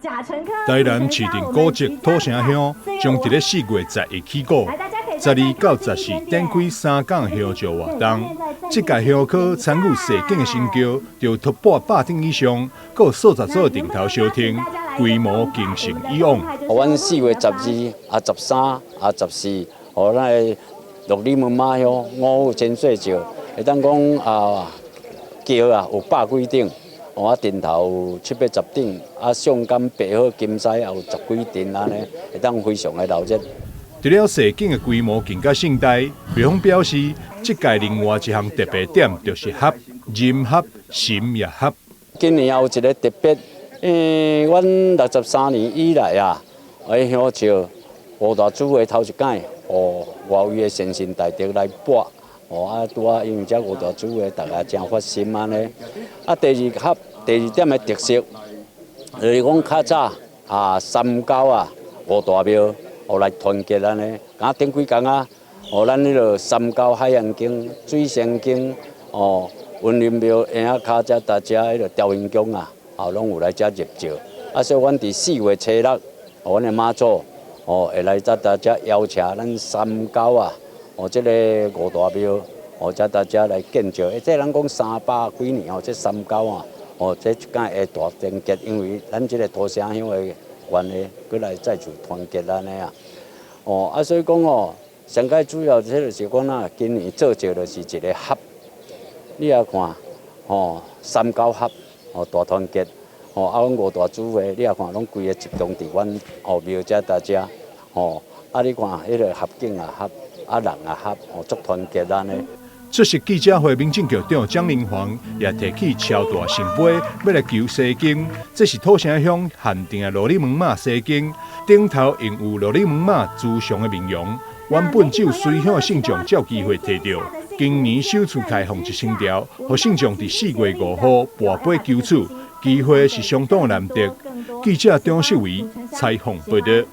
台南市鎮古蹟土城鄉將佇咧4月11起鼓，12到14展開3工香石活動。這屆香柯參與踅景的神轎，就突破100頂以上，閣有數十組的陣頭相挺，規模勁勝以往。阮4月12啊、13啊、14，予咱的鹿耳門媽鄉五虎千歲轎，會當講啊轎啊有百幾頂。啊，陣頭有七八十頂，啊，上港白鶴金獅也有十幾陣按呢，會當非常的熱鬧。除了踅景的規模更加盛大，廟方表示，這屆另外一項特別點就是合，人合，心也合。今年也有一个特別，因為阮63年以來啊，喺香石五大主會頭一擺，予外圍的先神大德來跋。哦，啊，拄仔因為這五大主會大家誠發心按呢。啊，第二合，第二點的特色，就是講較早啊，三溝啊，五大廟予來團結按呢。敢頂幾工啊，哦，咱彼个三溝海洋宮、水仙宮、哦，雲林廟、嬰仔跤遮大遮彼个朝云宮啊，啊，攏有來遮入醮。啊，所以阮佇4月初6，哦，阮的媽祖哦，會來遮大遮邀請咱三溝啊。哦，這个五大廟，哦，遮大家來建醮。這人講三百幾年哦，這三溝啊，哦，這一擺會大團結，因為咱這个土城鄉的關係，閣來再次團結按呢啊。哦，啊，所以講哦，上蓋主要這就是講啊，今年做醮就是一个合，你也看，哦，三溝合，哦，大團結，哦，啊，阮五大主會，你也看，攏規个集中佇阮哦廟遮大家，哦，啊，你看彼个合景也合。啊，人也合，哦，足團結按呢。出席記者會，民政局長蔣明煌也提起超大聖杯，欲來求西經。這是土城鄉限定的鹿耳門媽西經，頂頭印有鹿耳門媽慈祥的面容。原本只有隨鄉的信眾才有機會提著。今年首次開放1000條，予信眾佇4月5號跋杯求賜，機會是相當難得。記者張秀維採訪報導。